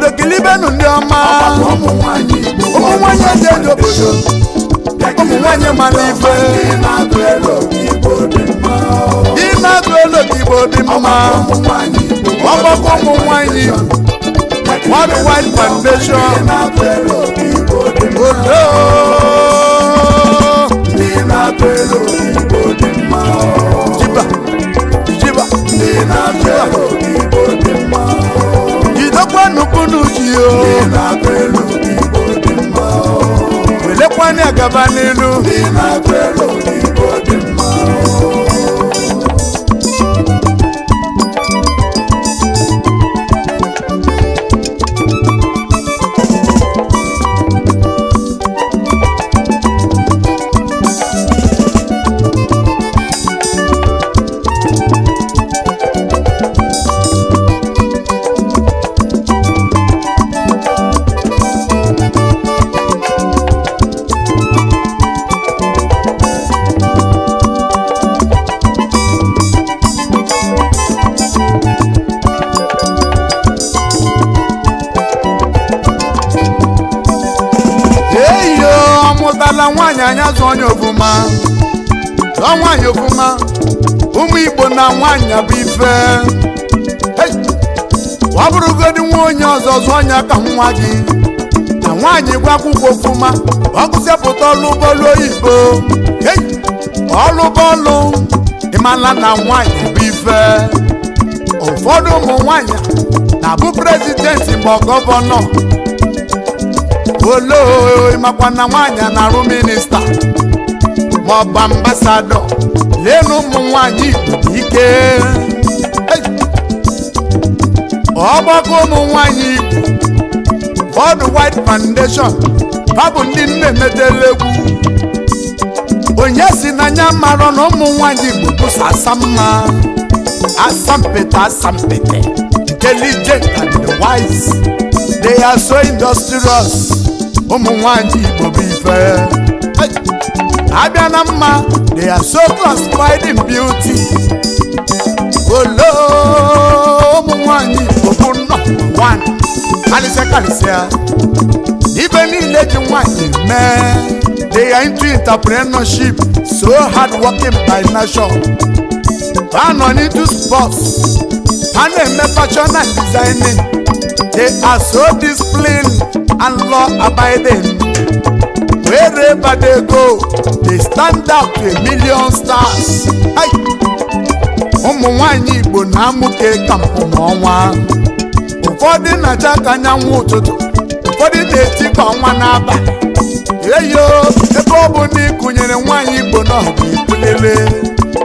Obodo, kilibenu ndị ọma. Ọgbakọ ụmụ nwanyị Igbo Ụmụ nwanyị eji eji obodo, ụmụ nwanyị mara ife. Ndị na-atụ elo ka Igbo dị mma. Ị na-atụ elo ka Igbo dị mma. Ụmụ nwanyị Igbo Ọgbakọ ụmụ nwanyị World Wide Foundation. Ndị na-atụ elo ka Igbo dị mma. Odo. Ndị na-atụ elo ka Igbo dị mma. Jiba jiba. Ndị na-atụ elo ka Igbo dị mma. Jidekwanụ kunu ji o. Ndị na-atụ elo ka Igbo dị mma. Welekwanụ agaba n'ilu. Ndị na-atụ elo ka Igbo dị mma. Eyo ọmụtala nwaanyị, anya zụ onye ofuma, zụọ nwaanyị ofuma. Ụmụ Igbo na nwaanyị bụ ife. Hey! Ọ bụrụgodi nwa onye ọzọ, zụọ onye ka nwa gị na nwaanyị gwa akwụkwọ ofuma, ọ gụsịpụta ọlụ bọọlụ oyibo. Hey! Ọlụ bọọlụ, ịmala na nwaanyị bụ ife. Ụfọdụ ụmụ nwaanyị na-abụ president ma ọ governor. Olo, ịmakwa na nwaanyị na-arụ minister ma ọ bụ ambassador. Leenụ ụmụ nwaanyị Igbo dị ike. Hey! Ọgbakọ ụmụ nwaanyị Igbo World Wide Foundation, ha bụ ndị nne emetela egwu. Onye si n'anya marọ na ụmụ nwaanyị Igbo bụsa asa mma, asampete asampete, intelligent and wise. They are so industrious. Ụmụ nwanyị Igbo bụ ife. Hey! Abịa na mma, they are so classified in beauty. Olo, ụmụ nwanyị Igbo bụ nọ one, kalịsịa kalịsịa ife niile ji nwanyị mee. They are into entrepreneurship, so hard working by nature. Ha nọ into sports, ha na-eme fashion and designing. They are so disciplined and law abiding. Wherever they go, they stand out to a million stars. Hey! Ụmụ nwanyị Igbo na-amụke ka mpụmọnwa. Ụfọdụ na-acha ka anyanwụ ụtụtụ, ụfọdụ na-eti ka ọnwa n'abalị. Eyo, ebe ọ bụ na ịkụnyere nwaanyị Igbo n'ọgụ ikwulele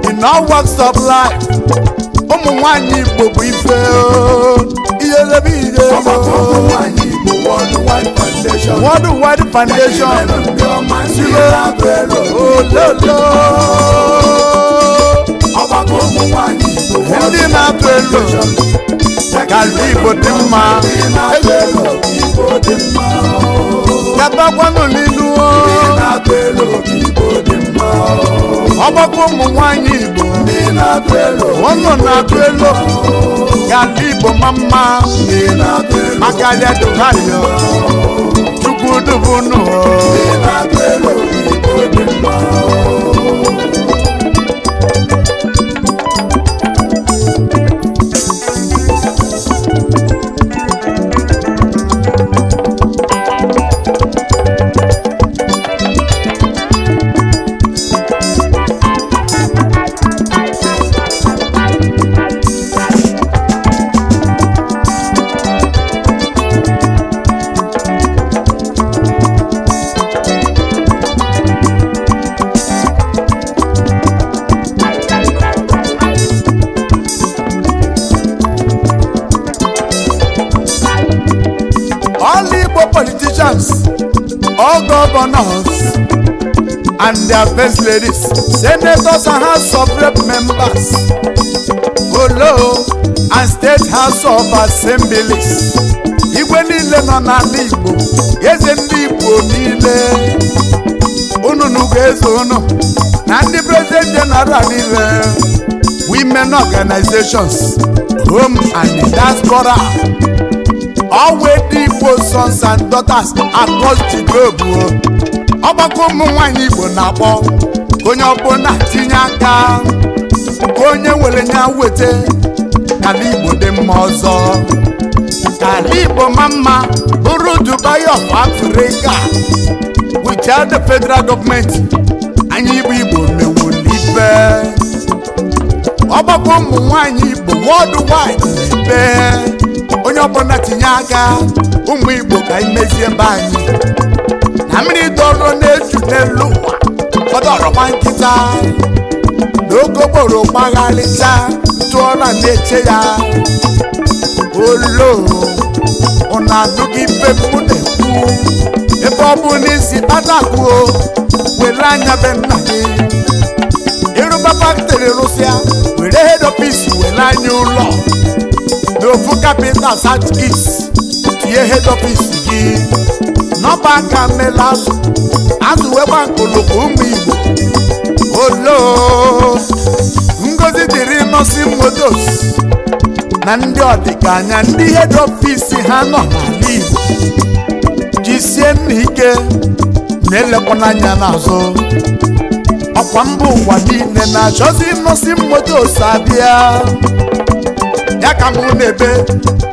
in all walks of life. Ụmụ nwanyị Igbo bụ ife o. Ihe lebe ihe. Ọgbakọ ụmụ nwanyị Igbo World Wide Foundation. World Wide Foundation. Ndị ọma, ndị na-atụ elo. Ololo. Ọgbakọ ụmụ nwanyị Igbo World Ndị na-atụ elo ka ala Igbo dị mma. Ndị na-atụ elo ka Igbo dị mma. Gabakwanụ n'ilu o. Ndị na-atụ elo ka Igbo dị mma. Ọgbakọ ụmụ nwanyị Igbo. Ndị na-atụ elo. Ụnụ na-atụ elo ka ala Igbo ma mma. Ndị na-atụ elo. Maka alịadụhayo Chukwu dubunu. Ndị na-atụ elo ka Igbo dị mma. All Igbo politicians, all governors and their first ladies, senators and House of Rep members, olo, and state House of Assemblies, igwe niile nọ n'ala Igbo, eze ndị Igbo niile, unu nugo eze unu na ndị president general niile, women organizations home and diaspora. Always Igbo sons and daughters across the globe o. Ọgbakọ ụmụ nwanyị Igbo na-akpọ ka onye ọbụla tinye aka, ka onye were nya weta, ka ala Igbo dị mma ọzọ, ka ala Igbo ma mma, bụrụ Dubai of Africa. Without the federal government, anyị Igbo Igbo mewulibe. Ọgbakọ ụmụ nwanyị Igbo worldwide na-ebe, onye ọbụla tinye aka. Ụmụ Igbo, ka anyị mezie ebe anyị na mmiri dọrọ na-eju n'elu ụwa, ọdọrọkwa nkịta n'okokporo gbagharịcha ntụọla na-eche ya olo. Ụnụ anụghị ife mụ na-ekwu? Ebe ọ bụ n'isi kpatakwuo, were anya be nna gị ịrụba factory, rụsịa, were head office, were anya ụlọ n'ofu capital South East, tinye head office gị n'ọba aka mela azụ azụ wekwa nkụlụkụ. Ụmụ Igbo olo, ngozi dịrị Innoson Motors na ndị ọdịkanya, ndị head office ha nọ n'ala Igbo. Jisie nna ike na-elekwana anya n'azụ. Ọkwa mba ụwa niile na-achọzi Innoson Motors abịa ya ka mụ na-ebe.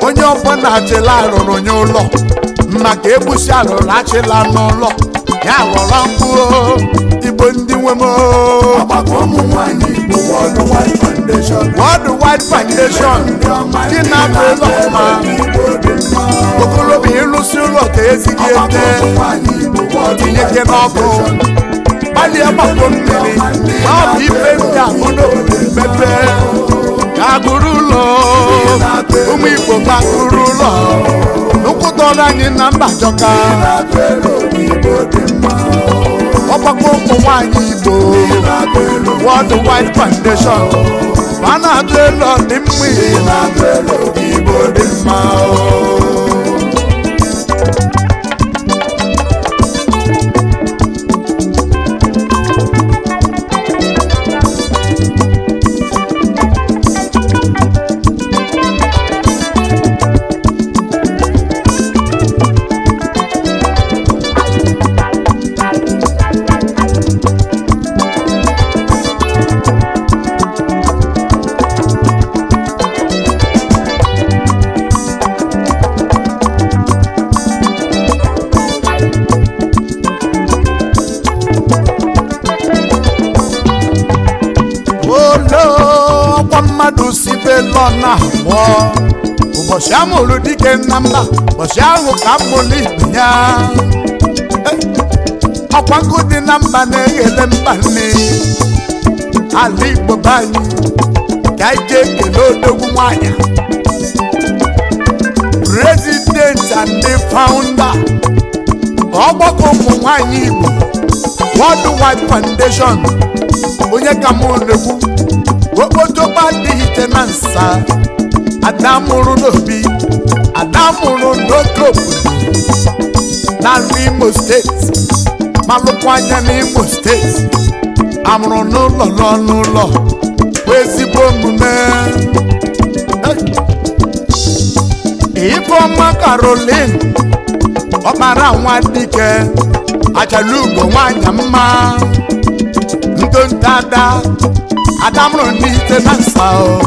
Onye ọbụla achịla arụrụ nye ụlọ maka egbusi arụrụ achịla n'ụlọ ya ghọrọ mkpụrụ. Igbo ndị nwe m. Ọgbakọ ụmụ nwanyị Igbo Worldwide Foundation. World Wide Foundation. Ndị ọma. Ndị na-atụ ụlọ mma. Igbo dị mma. Okorobịa, ịrụsị ụlọ ka ezighi Ọgbakọ ete ụmụ nwanyị Igbo Worldwide tinyeke n'ọkụ. Foundation. Gbalịa gbapụ mmiri ma ọ bụ ife ndị ahụ n'obodo mmepe ka agụrụ ụlọ. Ụmụ Igbo, ka agụrụ ụlọ nkwụtọrọ anyị na mba jọka. Na-atụ elu obi Igbo dị mma. Ọgbakọ ụmụ nwanyị Igbo Na-atụ elu. World Wide Foundation, ma na-atụ elu ọdịmma Igbo. Na-atụ elu obi Igbo dị mma. Olo ọkwa mmadụ si be lọ na abụọ ụbọchị amụrụ dike na mba, ụbọchị ahụ ka amụrụ ibe ya. Eh, ọkwa nkụ dị na mba na-eghele mba nne. Ala Igbo be anyị, ka anyị jee kelee odogwu nwanyị, president and the founder ọgbakọ ụmụ nwanyị Igbo World Wide Foundation. Onye ka mụ na-ekwu? Okpotokpo adịghị ite na nsa. Ada mụrụ n'obi, ada mụrụ n'oke obodo n'ala Imo Steeti, malụkwa anya n'Imo Steeti, amụrụ n'ụlọ lụọ n'ụlọ bụ ezigbo omume. Hey! Ifeọma Caroline Ọkpara nwa dike achala ugo nwanyị mma ntonto, ada adamụrụ n'ite na nsa o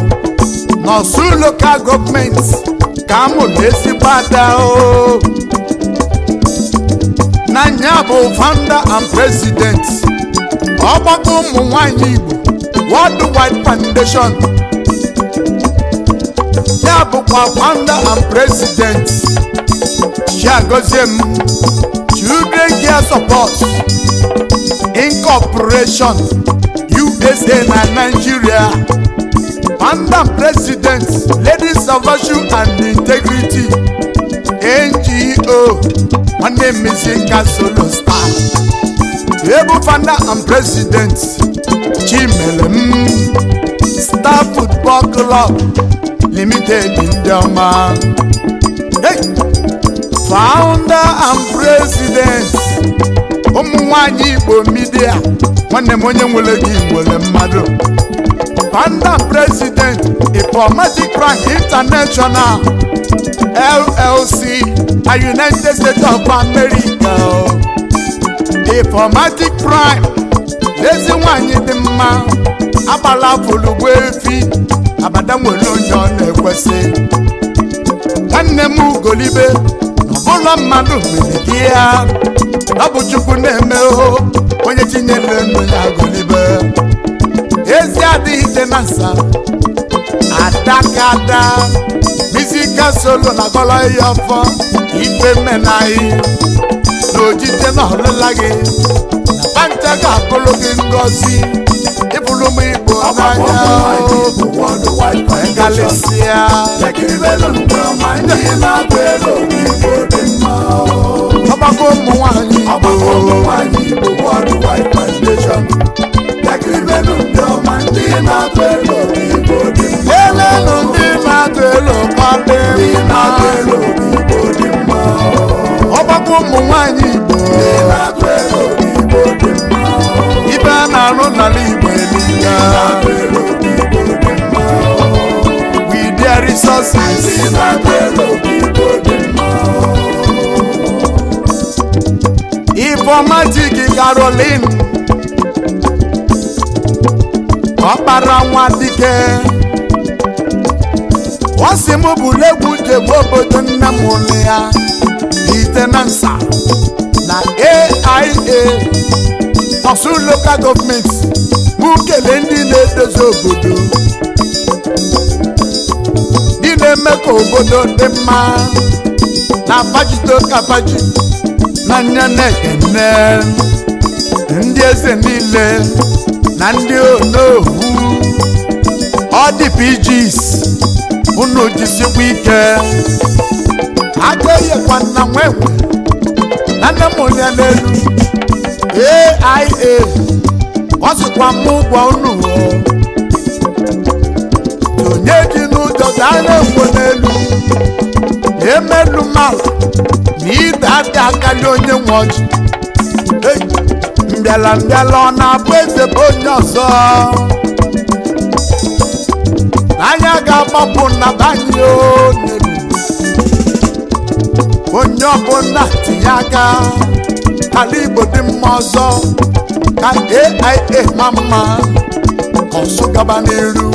n'Ọsụ Local Government ka amụrụ ezigbo ada o. Na nya bụ founder and president ọgbakọ ụmụ nwanyị Igbo World Wide Foundation. Ya bụkwa founder and president Chiagoziem Children Care Support Incorporation USA na Nigeria, founder and president Ladies of Virtue and Integrity NGO, nwanne Mizika Solo Star, ebu founder and president Chimelem Star Football Club Limited, ndị ọma. Hey! Founder and president ụmụ nwanyị Igbo Media. Nwanne m, onye nwere gị nwere mmadụ. Founder and president Informatic Frank International. LLC na United States of America. Informatic Prime, ezi nwanyị dị mma, agbala fụlugbo efi abada nwere onye ọ na-ekwesị. Nwanne m, ugolibe ọbụla mmadụ mere gị ya, ọ bụ Chukwu na-eme o. Onye tinyere ndụ ya golibe, ezi adịghị ite na nsa adakada musical solo na gọlọ ya ọfọ ife mmenaghị na ojije na ọlụla gị na panta ga-abụrụ gị ngọzi ịbụrụ m Igbo Ọgbakọ n'anya. ụmụ nwanyị Igbo Worldwide Foundation. Galịsịa. Ekiribelu ndị ọma, ndị na-atụ elu Igbo dị mma. Ọgbakọ ụmụ nwanyị Igbo. Ọgbakọ ụmụ nwanyị Igbo Worldwide Foundation. Ekiribelu ndị ọma, ndị na-atụ elu Igbo dị mma. Elenu ndị na-atụ elu kwadị. Ndị Mma. na-atụ elu Igbo dị mma. Ọgbakọ ụmụ nwanyị Igbo. Ndị na-atụ elu Igbo dị mma. Ibe a na-arụ n'ala Igbo eliga. Na-atụ elu Igbo dị mma. With their resources. Ndị na-atụ elu Igbo dị mma. Ifeomatic Caroline ọkpara nwa dike, ọ sị m bụrụ egwu jegbu obodo nne m ụlọ ya ite na nsa na AIA Ọsụ Local Government. Mụ kelee ndị na-edozi obodo, ndị na-eme ka obodo dị mma na fajito kafaji na nya na-ekene ndị eze niile na ndị onowu, ọ dị PGs. Unu jisikwa ike aka eyekwa nna nwenwe na nne m onye n'elu AIA. Ọ sịkwa m ụgwọ unu o. Onye ji n'ụjọ gaa na-ekwo n'elu emelu mala na ide ada akali onye nwe ọjị. Ei, mbịala mbịala, ọ na-abụ eze bụ onye ọzọ n'anya ga-agbapụ na banye onye onye ọbụla tinye aka ala Igbo dị mma ọzọ, ka AIA ma mma, ka ọsụ gaba n'iru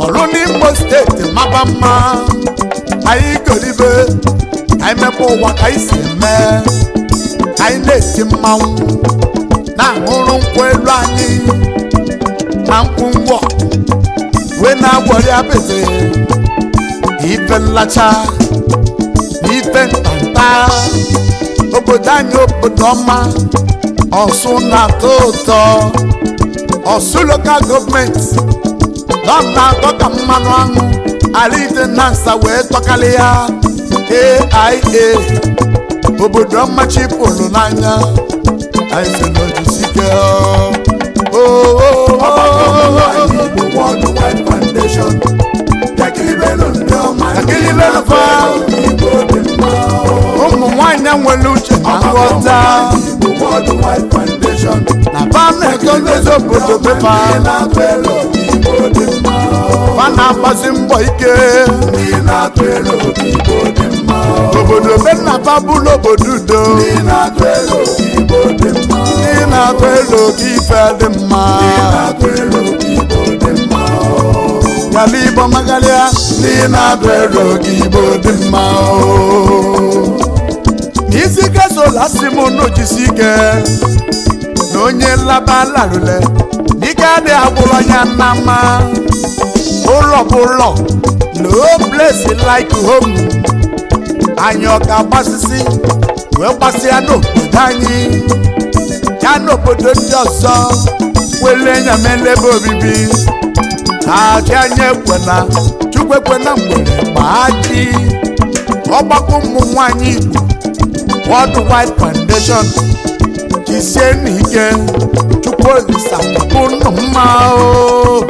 ọrụ n'Imo Steeti maba mma. Anyị golibe ka anyị mepe ụwa ka anyị si eme, ka anyị na-eti mmanwụ na-aṅụrụ nkwụ elu anyị na nkwụ ngwọ wee na-agwọrị apịtị ife nlacha na ife ntanta. Obodo anyị, obodo ọma, Ọsụ na-atọ ụtọ. Ọsụ Local Government nọ na-atọ ka mmanụ aṅụ alite na nsa wee tọkalị ya. AIA, obodo ọma chipụlụ n'anya anyị si n'ojisike. Ọgbakọ ụmụ nwanyị Igbo Worldwide Foundation. Ekiribelu ndị ọma, ndị Ekiribelu na-atụ fa. elu Igbo dị mma. Ụmụ nwanyị nwere uche na Ọgbakọ ụmụ nghọta nwanyị Igbo Worldwide Foundation. na fa na-edozi obodo befa. Ndị na-atụ elu Igbo dị mma. Fa na-agbasi mbọ ike. Ndị na-atụ elu Igbo dị mma. Obodo be nna fa bụrụ obodo udo. Ndị na-atụ elu Igbo dị mma. Ndị na-atụ elu ka ife dị mma. Ndị na-atụ elu Igbo dị mma. Gala Igbo magalịa, ndị na-atụ elu ka Igbo dị mma. N'isi gasola si m n'ojisi ike na onye nlaba larụle n'ike adịghị agwụrụ ya na mma. Ụlọ bụ ụlọ, no place like home. Anyị ọ ga-agbasisi wee gbasịa n'obodo anyị ya n'obodo ndị ọzọ wele nyamele ebe obibi achị anyị. Ekwena Chukwu ekwena mgbere gbaa ji. Ọgbakọ ụmụ nwanyị Igbo Worldwide Foundation, jisie n'ike. Chukwu Olisa tupu nnụ mma o.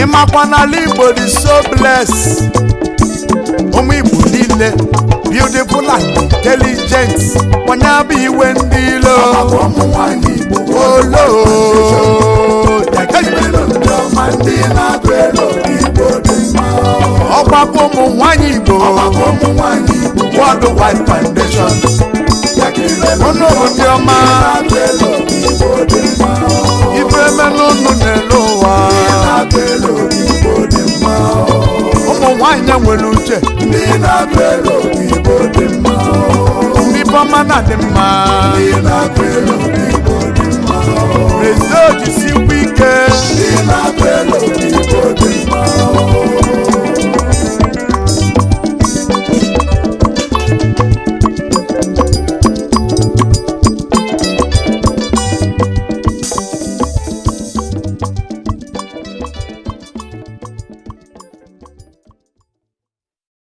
Ịmakwa n'ala Igbo dị so blessed. Ụmụ Igbo niile beautiful and intelligent, onye bụ iwe ndị ilo. Ọgbakọ ụmụ nwanyị Igbo olo. Ekiribelu ndị ọma, ndị na-atụ elu Igbo dị mma. Ọgbakọ Ọgbakọ ụmụ nwanyị Igbo. Ọgbakọ ụmụ nwanyị Igbo World Wide Foundation. Unu bụ ndị ọma. Na-atụ elu Igbo dị mma. Ife emenụ unu n'elu ụwa. Na-atụ elu Igbo dị mma. Ụmụ nwanyị nwere uche. Ndị na-atụ elu Igbo dị mma. Ndị bọma na dị mma. Ndị na-atụ elu Igbo dị mma. Rezo jisikwa ike. Ndị na-atụ elu Igbo dị mma.